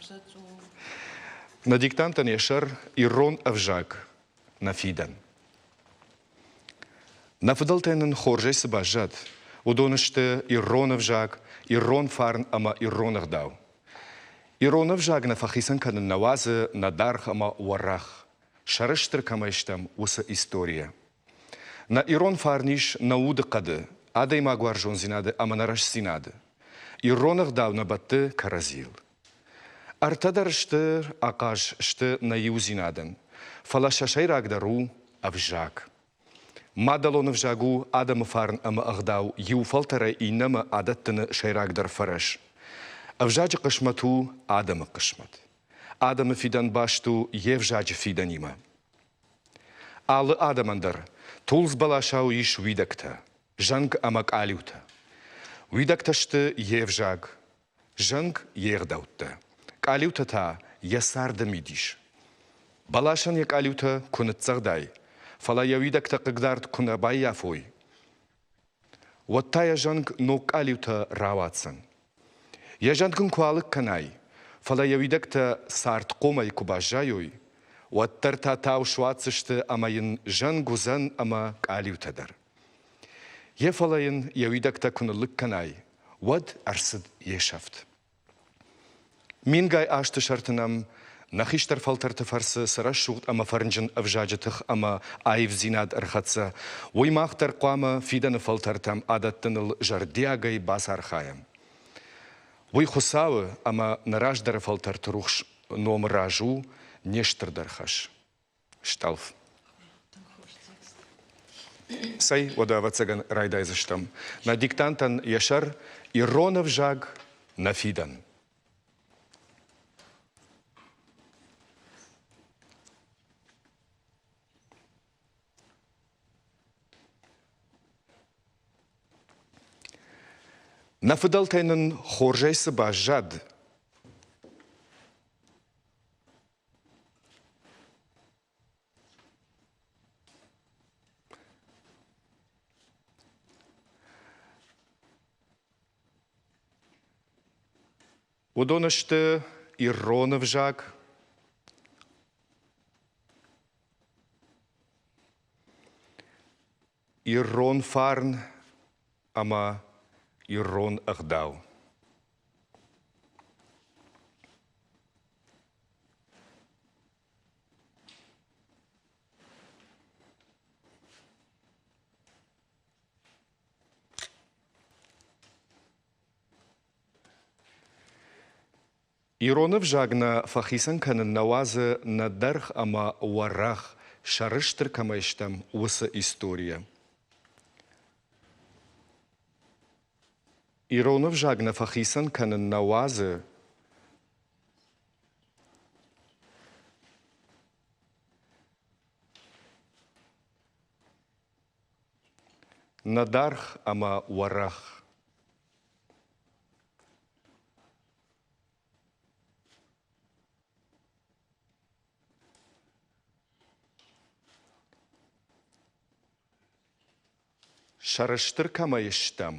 Абзац у. Нӕ диктантӕн йӕ сӕр ирон ӕвзаг, нӕ фидӕн. Нӕ фыдӕлтӕй нын хорзӕй цы баззад, уыдон сты ирон ӕвзаг, ирон фарн ӕмӕ ирон ӕгъдау. Ирон ӕвзаг нӕ фӕхицӕн кӕнын нӕ уадзы нӕ даргъ ӕмӕ уӕрӕх, сӕрыстыр кӕмӕй стӕм, уыцы историйӕ. Нӕ ирон фарн ис нӕ удыхъӕды, адӕймагуарзондзинады ӕмӕ нӕ рӕстдзинады. Ирон ӕгъдау нӕ бӕтты кӕрӕдзийыл. Ӕртӕ дӕр сты ахъаз сты нӕ иудзинадӕн, фӕлӕ сӕ сӕйрагдӕр у ӕвзаг. Мадӕлон ӕвзаг у адӕмы фарн ӕмӕ ӕгъдау иу фӕлтӕрӕй иннӕмӕ адӕттыны сӕйрагдӕр фӕрӕз. Ӕвзаджы хъысмӕт у адӕмы хъысмӕт. Адӕмы фидӕн баст у йе взаджы фидӕнимӕ. Алы адӕмӕн дӕр тулдз бӕласау ис уидӕгтӕ, зӕнг ӕмӕ къалиутӕ. Уидӕгтӕ сты йе взаг, зӕнг йе гъдӕуттӕ, къалиутӕ та йӕ царды мидис. Бӕласӕн йӕ къалиутӕ куы ныццӕгъдай, фӕлӕ йӕ уидӕгтӕ хъыгдард куы нӕ баййафой, уӕд та йӕ зӕнг ног къалиутӕ рауадздзӕн. Йӕ зӕнг ын куы алыг кӕнай, фӕлӕ йӕ уидӕгтӕ цардхъомӕй куы баззайой, уӕддӕр та тау суадздзысты ӕмӕ йын зӕнг уыдзӕн ӕмӕ къалиутӕ дӕр. Йе фӕлӕ йын йӕ уидӕгтӕ куы ныллыг кӕнай, уӕд ӕрцыд йе сӕфт. Мингай азты сӕрты нӕм нӕ хистӕр фӕлтӕрты фӕрцы цы рӕсугъд ӕмӕ фӕрнджын ӕвзаджы тых ӕмӕ аивдзинад ӕрхӕццӕ, уый мах дӕр хъуамӕ фидӕны фӕлтӕртӕм адӕттыныл зӕрдиагӕй бацархайӕм. Уый Хуыцауы ӕмӕ нӕ раздӕры фӕлтӕрты рухс номы раз у не стырдӕр хӕс. Стъӕлф. Цӕй, уӕдӕ ӕвӕццӕгӕн райдайдзыстӕм. Нӕ диктантӕн йӕ сӕр ирон ӕвзаг, нӕ фидӕн. Нӕ фыдӕлтӕй нын хорзӕй цы баззад, Уыдон сты ирон ӕвзаг, ирон фарн ӕмӕ ирон ӕгъдау. Ирон ӕвзаг нӕ фӕхицӕн кӕнын нӕ уадзы нӕ дӕргъ ӕмӕ уӕрӕх, сӕрыстыр кӕмӕй стӕм, уыцы историйӕ. Ирон ӕвзаг нӕ фӕхицӕн кӕнын нӕ уадзы нӕ даргъ ӕмӕ уӕрӕх. Сӕрыстыр кӕмӕй стӕм?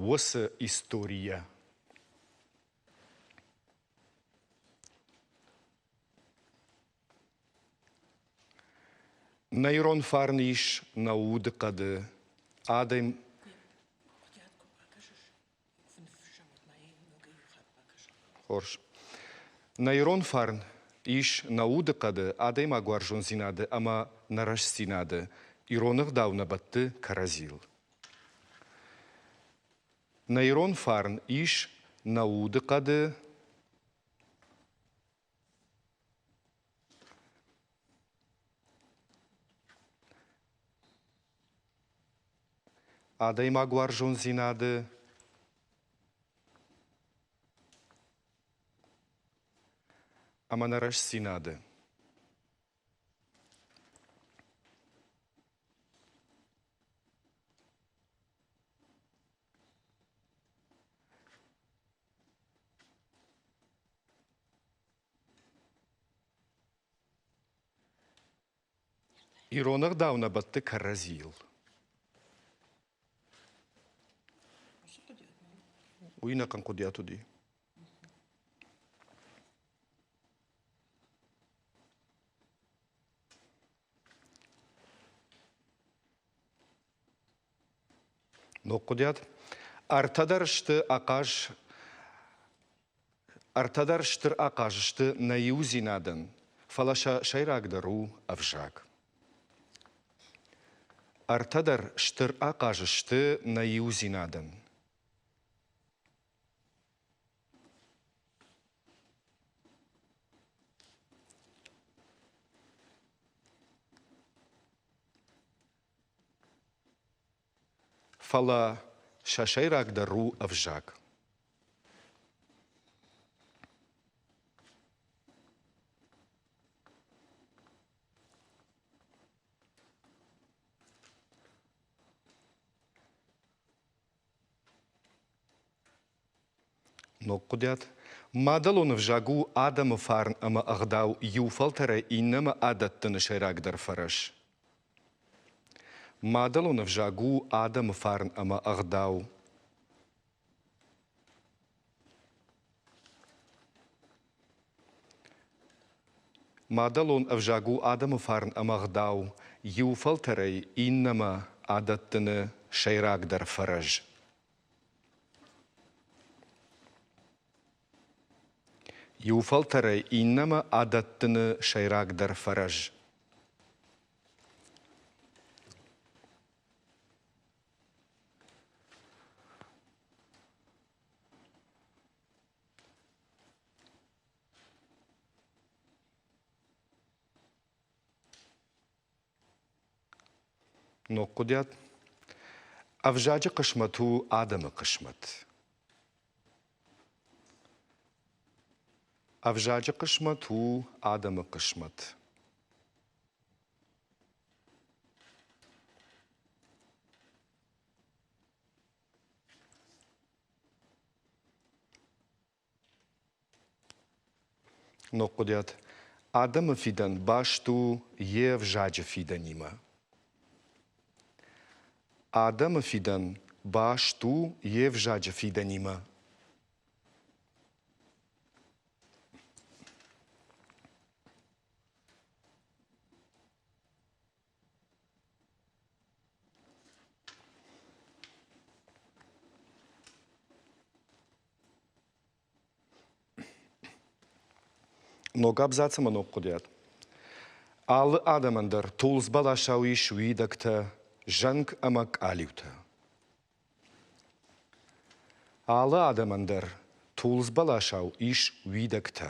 Уыцы историйӕ. Нӕ ирон фарн ис нӕ удыхъӕды, адӕм Хорз. Нӕ ирон фарн ис нӕ удыхъӕды, адӕймагуарзондзинады ӕмӕ нӕ рӕстдзинады. Ирон ӕгъдау нӕ бӕтты кӕрӕдзийыл. Нӕ ирон фарн ис нӕ удыхъӕды, Адӕймагуарзондзинады ӕмӕ нӕ рӕстдзинады. Ирон ӕгъдау нӕ бӕтты кӕрӕдзийыл. Уый нӕ хъуыдиат уыди. Ног хъуыдиат. Ӕртӕ дӕр сты ахъаз Ӕртӕ дӕр стыр ахъаз сты нӕ иудзинадӕн, фӕлӕ сӕ сӕйрагдӕр у ӕвзаг. Ӕртӕ дӕр стыр ахъаз сты нӕ иудзинадӕн. Фӕлӕ сӕ сӕйрагдӕр у ӕвзаг. Ног хъуыдиат. Мадӕлон ӕвзаг у адӕмы фарн ӕмӕ ӕгъдау иу фӕлтӕрӕй иннӕмӕ адӕттыны сӕйрагдӕр фӕрӕз. Мадӕлон ӕвзаг у адӕмы фарн ӕмӕ ӕгъдау. Мадӕлон ӕвзаг у адӕмы фарн ӕмӕ ӕгъдау иу фӕлтӕрӕй иннӕмӕ адӕттыны сӕйрагдӕр фӕрӕз. Иу фӕлтӕрӕй иннӕмӕ адӕттыны сӕйрагдӕр фӕрӕз. Ног хъуыдиат. Ӕвзаджы хъысмӕт у адӕмы хъысмӕт. Ӕвзаджы хъысмӕт у адӕмы хъысмӕт. Ног хъуыдиат. Адӕмы фидӕн баст у йе взаджы фидӕнимӕ. Адӕмы фидӕн баст у йе взаджы фидӕнимӕ. Ног абзац ӕмӕ ног хъуыдыйад. Алы адӕмӕн дӕр тулдз бӕласау ис уидӕгтӕ, зӕнг ӕмӕ къалиутӕ. Алы адӕмӕн дӕр тулдз бӕласау ис уидӕгтӕ.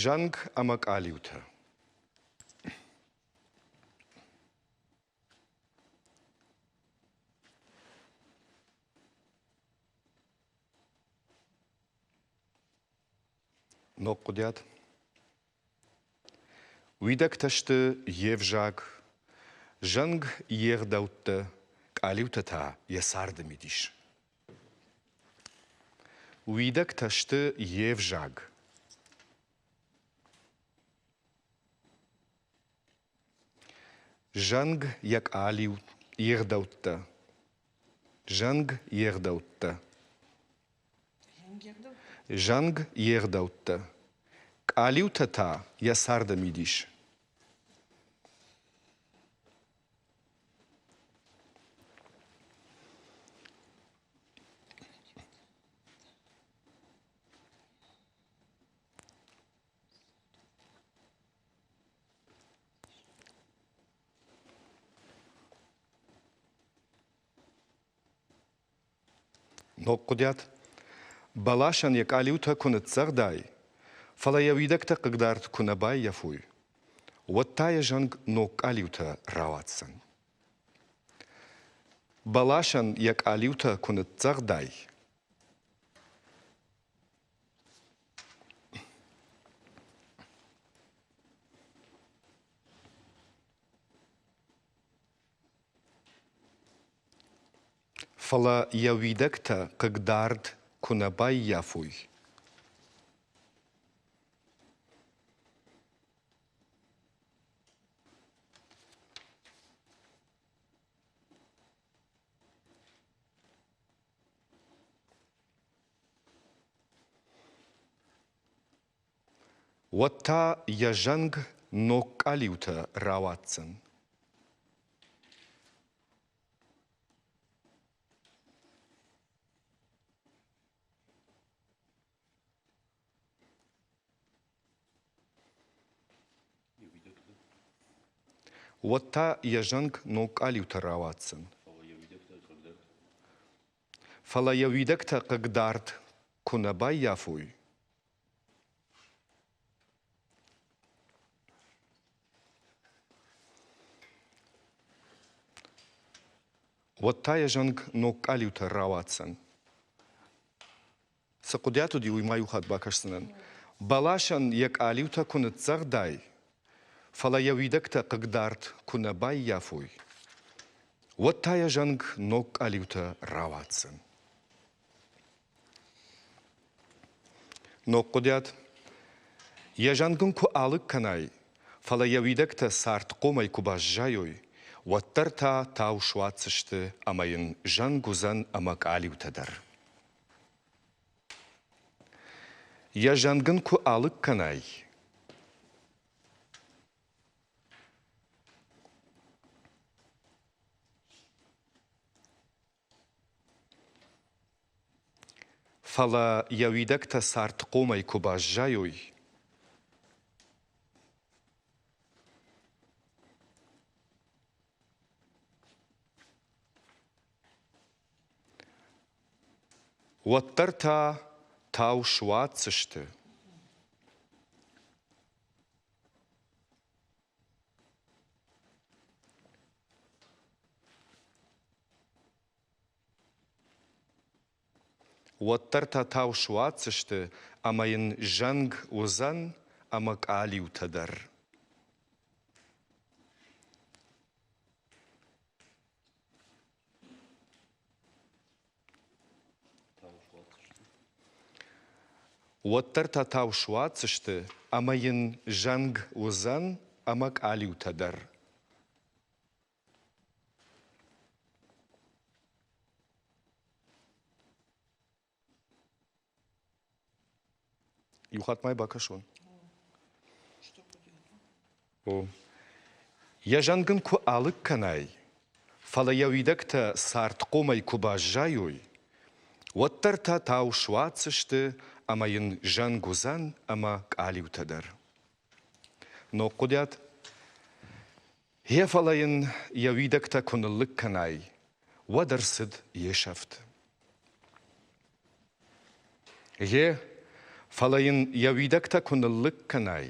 Зӕнг ӕмӕ къалиутӕ. Ног хъуыдиат. Уидӕгтӕ сты йе взаг, зӕнг йе гъдӕуттӕ, къалиутӕ та йӕ царды мидис. Уидӕгтӕ сты йе взаг. Зӕнг йӕ къалиу, йе гъдӕуттӕ. Зӕнг йе гъдӕуттӕ. Зӕнг йе гъдӕуттӕ. Къалиутӕ та йӕ царды мидис. Ног хъуыдиат. Бӕласӕн йӕ къалиутӕ куы ныццӕгъдай, фӕлӕ йӕ уидӕгтӕ хъыгдард куы нӕ баййафой, уӕд та йӕ зӕнг ног къалиутӕ рауадздзӕн. Бӕласӕн йӕ къалиутӕ куы ныццӕгъдай, Фӕлӕ йӕ уидӕгтӕ хъыгдард куы нӕ баййафой, уӕд та йӕ зӕнг ног къалиутӕ рауадздзӕн. Уӕд та йӕ зӕнг ног къалиутӕ рауадздзӕн. Фӕлӕ йӕ уидӕгтӕ хъыгдард куы нӕ баййафой, уӕд та йӕ зӕнг ног къалиутӕ рауадздзӕн. Цы хъуыдиат уыди, уый ма иу хатт бакӕсдзынӕн. Бӕласӕн йӕ къалиутӕ куы ныццӕгъдай, фӕлӕ йӕ уидӕгтӕ хъыгдард куы нӕ баййафой, уӕд та йӕ зӕнг ног къалиутӕ рауадздзӕн. Ног хъуыдиат. Йӕ зӕнг ын куы алыг кӕнай, фӕлӕ йӕ уидӕгтӕ цардхъомӕй куы баззайой, уӕддӕр та тау суадздзысты ӕмӕ йын зӕнг уыдзӕн ӕмӕ къалиутӕ дӕр. Йӕ зӕнг ын куы алыг кӕнай, фӕлӕ йӕ уидӕгтӕ цардхъомӕй куы баззайой, Уӕддӕр та тау суадздзысты. Уӕддӕр та тау суадздзысты ӕмӕ йын зӕнг уыдзӕн ӕмӕ къалиутӕ дӕр. Уӕддӕр та тау суадздзысты ӕмӕ йын зӕнг уыдзӕн ӕмӕ къалиутӕ дӕр. Иу хатт ма бакӕсон. О. Йӕ зӕнг ын куы алыг кӕнай, фӕлӕ йӕ уидӕгтӕ цардхъомӕй куы баззайой, уӕддӕр та тау суадздзысты ӕмӕ йын зӕнг уыдзӕн ӕмӕ къалиутӕ дӕр. Ног хъуыдиат. Йе фӕлӕ йын йӕ уидӕгтӕ куы ныллыг кӕнай, уӕд ӕрцыд йе сӕфт. Гъе, фӕлӕ йын йӕ уидӕгтӕ куы ныллыг кӕнай,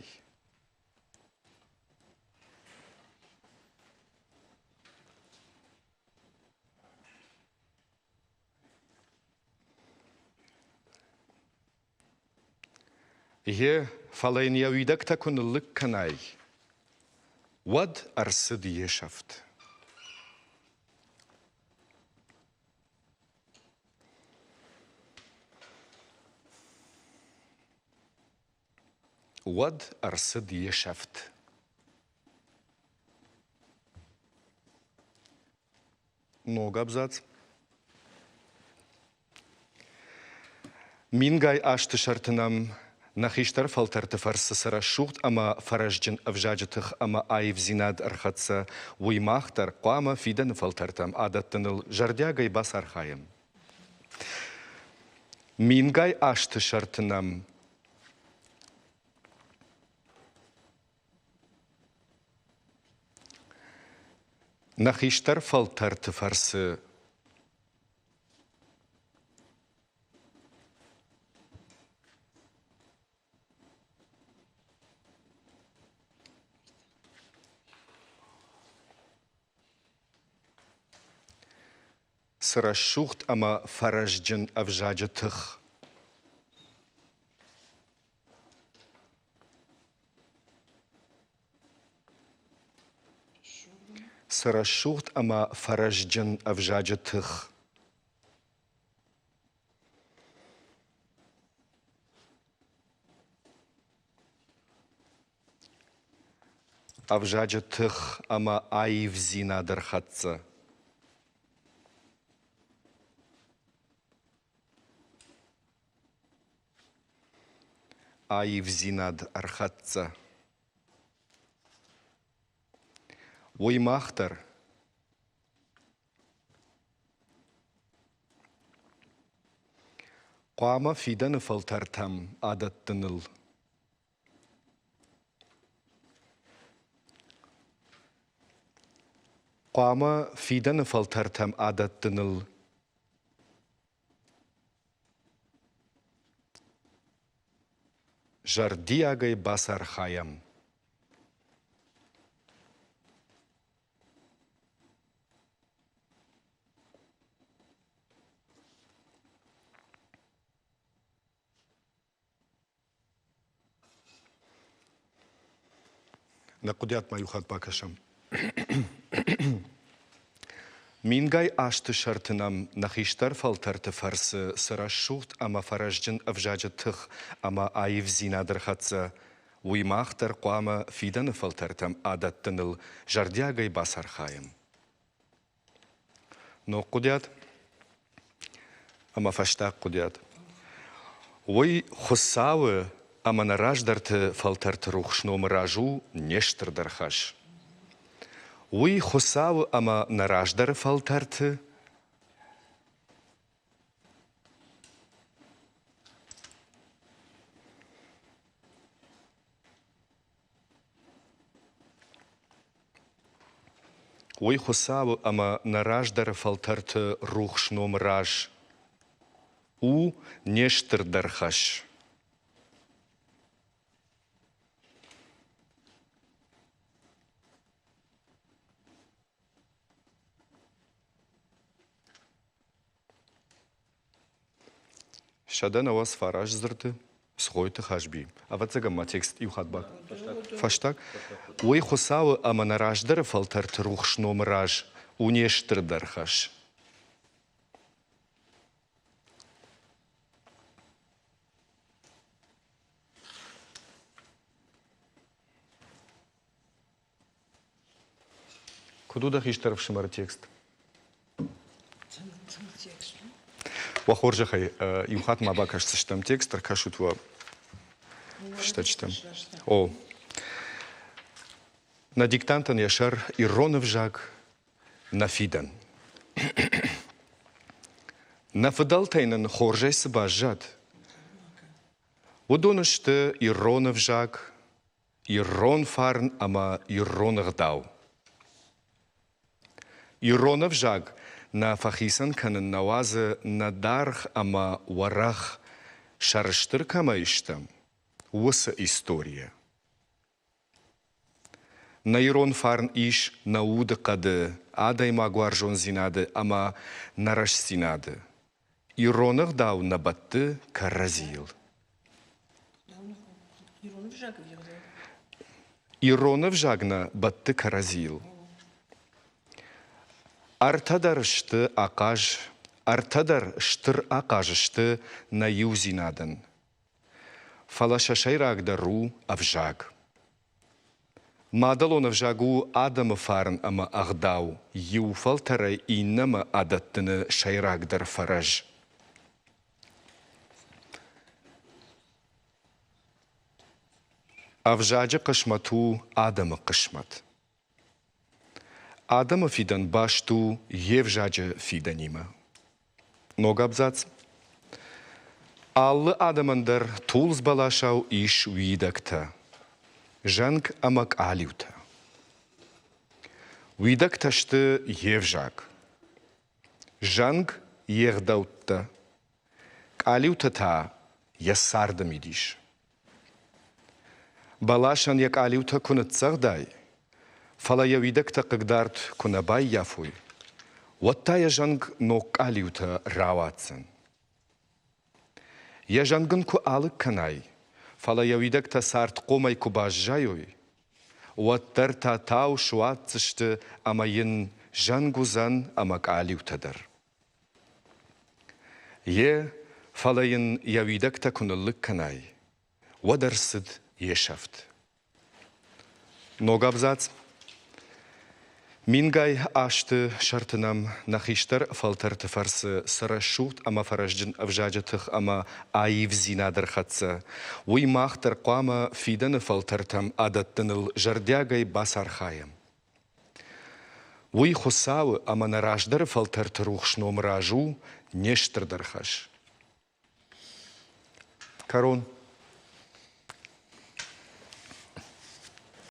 Гъе, фӕлӕ йын йӕ уидӕгтӕ куы ныллыг кӕнай, уӕд ӕрцыд йе сӕфт. Уӕд ӕрцыд йе сӕфт. Ног абзац. Мингай азты сӕрты нӕм нӕ хистӕр фӕлтӕрты фӕрцы цы рӕсугъд ӕмӕ фӕрӕзджын ӕвзаджы тых ӕмӕ аивдзинад ӕрхӕццӕ, уый мах дӕр хъуамӕ фидӕны фӕлтӕртӕм адӕттыныл зӕрдиагӕй бацархайӕм. Мингай азты сӕрты нӕм Нӕ хистӕр фӕлтӕрты фӕрцы Цы рӕсугъд ӕмӕ фӕрӕзджын ӕвзаджы тых! Цы рӕсугъд ӕмӕ фӕрӕзджын ӕвзаджы тых! Ӕвзаджы тых ӕмӕ аивдзинад ӕрхӕццӕ. Аивдзинад ӕрхӕццӕ. Уый мах дӕр хъуамӕ фидӕны фӕлтӕртӕм адӕттыныл Хъуамӕ фидӕны фӕлтӕртӕм адӕттыныл зӕрдиагӕй бацархайӕм. Нӕ хъуыдиат ма иу хатт бакӕсӕм. Мингай азты сӕрты нӕм нӕ хистӕр фӕлтӕрты фӕрцы цы рӕсугъд ӕмӕ фӕрӕзджын ӕвзаджы тых ӕмӕ аивдзинад ӕрхӕццӕ, уый мах дӕр хъуамӕ фидӕны фӕлтӕртӕм адӕттыныл зӕрдиагӕй бацархайӕм. Ног хъуыдиат ӕмӕ фӕстаг хъуыдиат. Уый Хуыцауы ӕмӕ нӕ раздӕрты фӕлтӕрты рухс номы раз у не стырдӕр хӕс. Уый Хуыцауы ӕмӕ нӕ раздӕры фӕлтӕрты Уый Хуыцауы ӕмӕ нӕ раздӕры фӕлтӕрты рухс номы раз у не стырдӕр хӕс. 199 дзырды Цгъойты Хазби. Ӕвӕццӕгӕн ма текст иу хатт фӕстаг. Уый Хуыцауы ӕмӕ нӕ раздӕры фӕлтӕрты рухс номы раз у не стырдӕр хӕс. Куыд у дӕ хистӕр ӕфсымӕры текст? Уӕ хорзӕхӕй, иу хатт ма бакӕсдзыстӕм текст, ӕркӕсут уӕ фыстӕджытӕм. О. Нӕ диктантӕн йӕ сӕр ирон ӕвзаг, нӕ фидӕн. Нӕ фыдӕлтӕй нын хорзӕй цы баззад, уыдон сты ирон ӕвзаг, Ирон фарн ӕмӕ ирон ӕгъдау. Ирон ӕвзаг нӕ фӕхицӕн кӕнын нӕ уадзы нӕ даргъ ӕмӕ уӕрӕх, сӕрыстыр кӕмӕй стӕм, уыцы историйӕ. Нӕ ирон фарн ис нӕ удыхъӕды, адӕймагуарзондзинады ӕмӕ нӕ рӕстдзинады. Ирон ӕгъдау нӕ бӕтты кӕрӕдзийыл. Ирон ӕвзаг нӕ бӕтты кӕрӕдзийыл. Ӕртӕ дӕр сты ахъаз, ӕртӕ дӕр стыр ахъаз сты нӕ иудзинадӕн. Фӕлӕ сӕ сӕйрагдӕр у ӕвзаг. Мадӕлон ӕвзаг у адӕмы фарн ӕмӕ ӕгъдау иу фӕлтӕрӕй иннӕмӕ адӕттыны сӕйрагдӕр фӕрӕз. Ӕвзаджы хъысмӕт у адӕмы хъысмӕт. Адӕмы фидӕн баст у йе взаджы фидӕнимӕ. Ног абзац. Алы адӕмӕн дӕр тулдз бӕласау ис уидӕгтӕ, зӕнг ӕмӕ къалиутӕ. Уидӕгтӕ сты йе взаг, зӕнг йе гъдӕуттӕ, къалиутӕ та йӕ царды мидис. Бӕласӕн йӕ къалиутӕ куы ныццӕгъдай, фӕлӕ йӕ уидӕгтӕ хъыгдард куы нӕ баййафой, уӕд та йӕ зӕнг ног къалиутӕ рауадздзӕн. Йӕ зӕнг ын куы алыг кӕнай, фӕлӕ йӕ уидӕгтӕ цардхъомӕй куы баззайой, уӕддӕр та тау суадздзысты ӕмӕ йын зӕнг уыдзӕн ӕмӕ къалиутӕ дӕр. Йе, фӕлӕ йын йӕ уидӕгтӕ куы ныллыг кӕнай, уӕд ӕрцыд йе сӕфт. Ног абзац. Мингай азты сӕрты нӕм нӕ хистӕр фӕлтӕрты фӕрцы цы рӕсугъд ӕмӕ фӕрӕзджын ӕвзаджы тых ӕмӕ аивдзинад ӕрхӕццӕ, уый мах дӕр хъуамӕ фидӕны фӕлтӕртӕм адӕттыныл зӕрдиагӕй бацархайӕм. Уый Хуыцауы ӕмӕ нӕ раздӕры фӕлтӕрты рухс номы раз у не стырдӕр хӕс. Кӕрон.